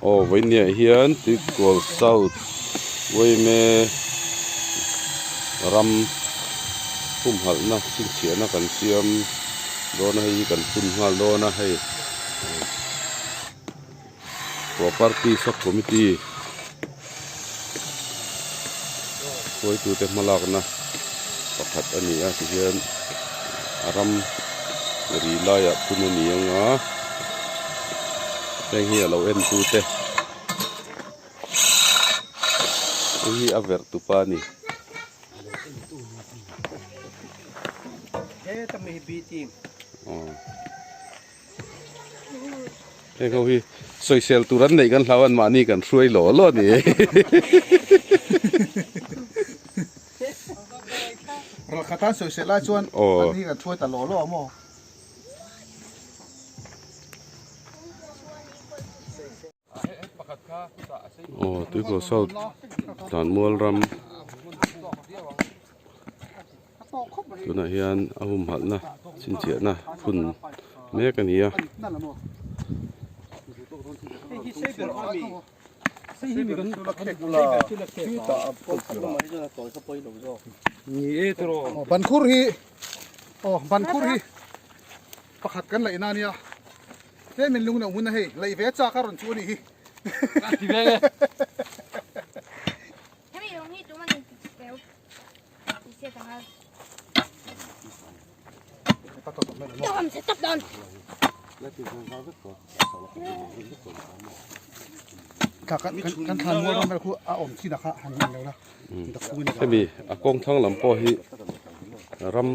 Aw vawinia hian Tuikual South Uaime ram humhalhna chhinchhiahna kan siam dawn a hei hi kan phun nghal dawn a hei property sub committee hruaitute hmalakna pakhat a ni a tihian a ram ri laiah phun a ni ang a heng hi a lo en tute hei hi a verh tupa a ni. Heng ho hi sawisel tur an neih kan hlau an mahni kan hruai law law a ni. Ralkhat an sawisel lai chuan an hi kan hruai ta law law a maw? Aw tuikaw south tlanmual ram tunah hian a humhalhna chhinchhiahna phun mek a ni a. Bankhur hi aw bankhur hi pakhat kan laih na ania tlem in lung neuh hmun a hei laih ve chak a rawn chu a nih hi. Kan thlan mual ram vel khu a awm chin a kha han en lo la. Hemi a kawng thlang lam pawh hi ram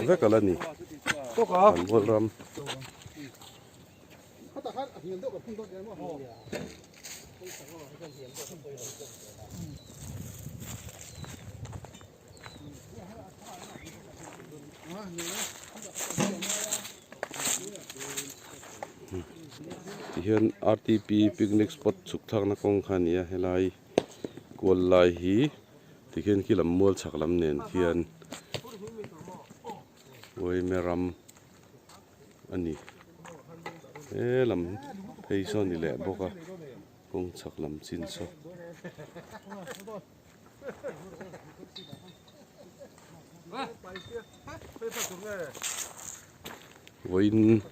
vek a la ni an mual ram. Tihian RTP picnic spot chhuk thlakna kawng kha a ni a helai kual lai hi tikhian khi lam mual chhak lam nen khian uaime ram a ni he lam phei saw a ni leh bawk a kawng chhak lam chin saw. Vawiin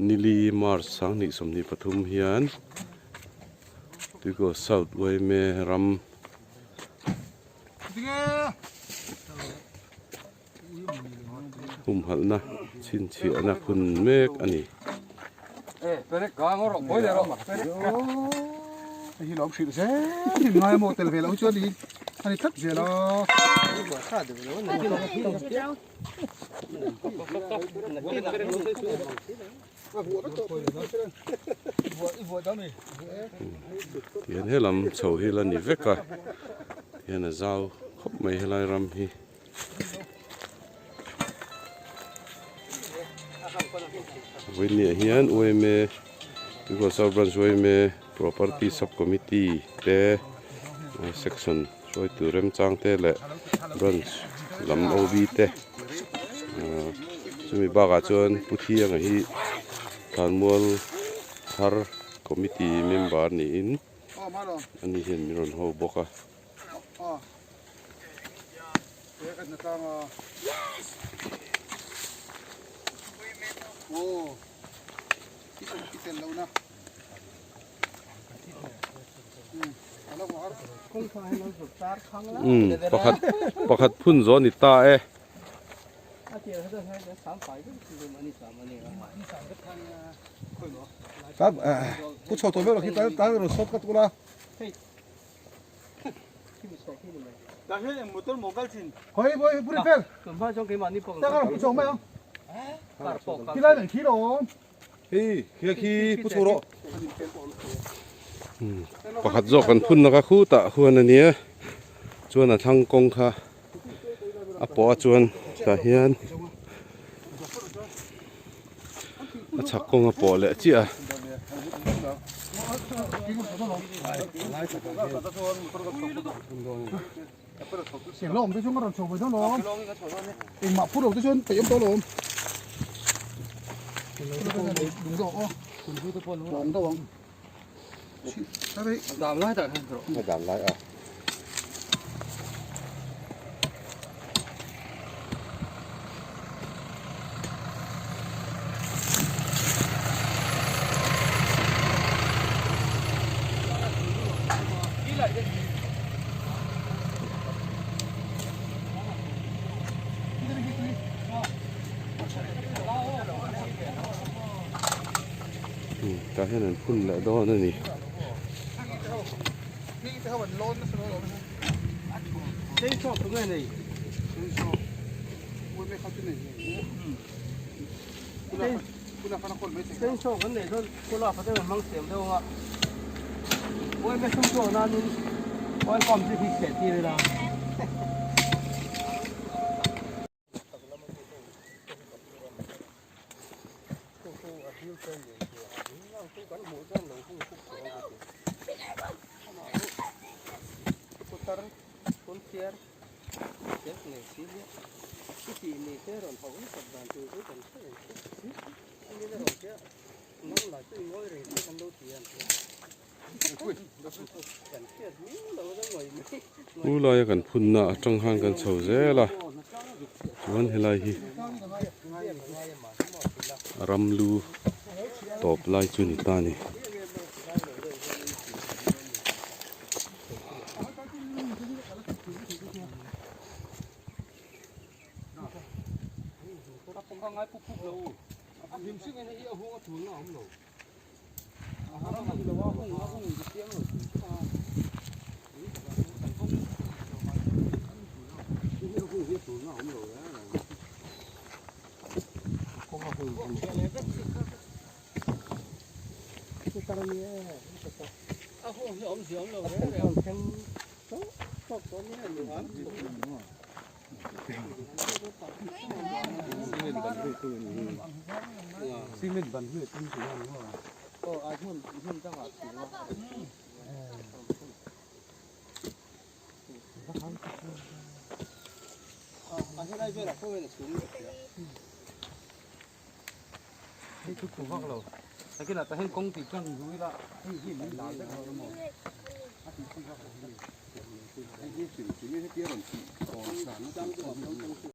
nili March 2023 hian Tuikaw South Uaime ram humhalhna chhinchhiahna phun mek a ni. Tihian helam chho hi la ni vek a tihian a zau khawp mai helai ram hi. Vawinia hian UMA Tuikual South Branch UMA Property Sub Committee te section hruaitu remchang te leh branch lam OB te chumi bakah chuan Pu Thianga hi Thlanmual thar committee member niin ani hian min rawn ho bawk a. Pakhat pakhat phun zawh a ni ta e. Pakhat zawk kan phunna kha khutah huan a nia chuan a thlang kawng kha a pawh a chuan tah hian a chhak kawng a pawh leh chiah a. Dan lai tak hian rawh. A dan lai a. Tah hian an phun leh dawn a ni. Pu laia kan phunna atang khan kan chho zel a chuan helai hi ram lu tawp lai chu ni ta a ni.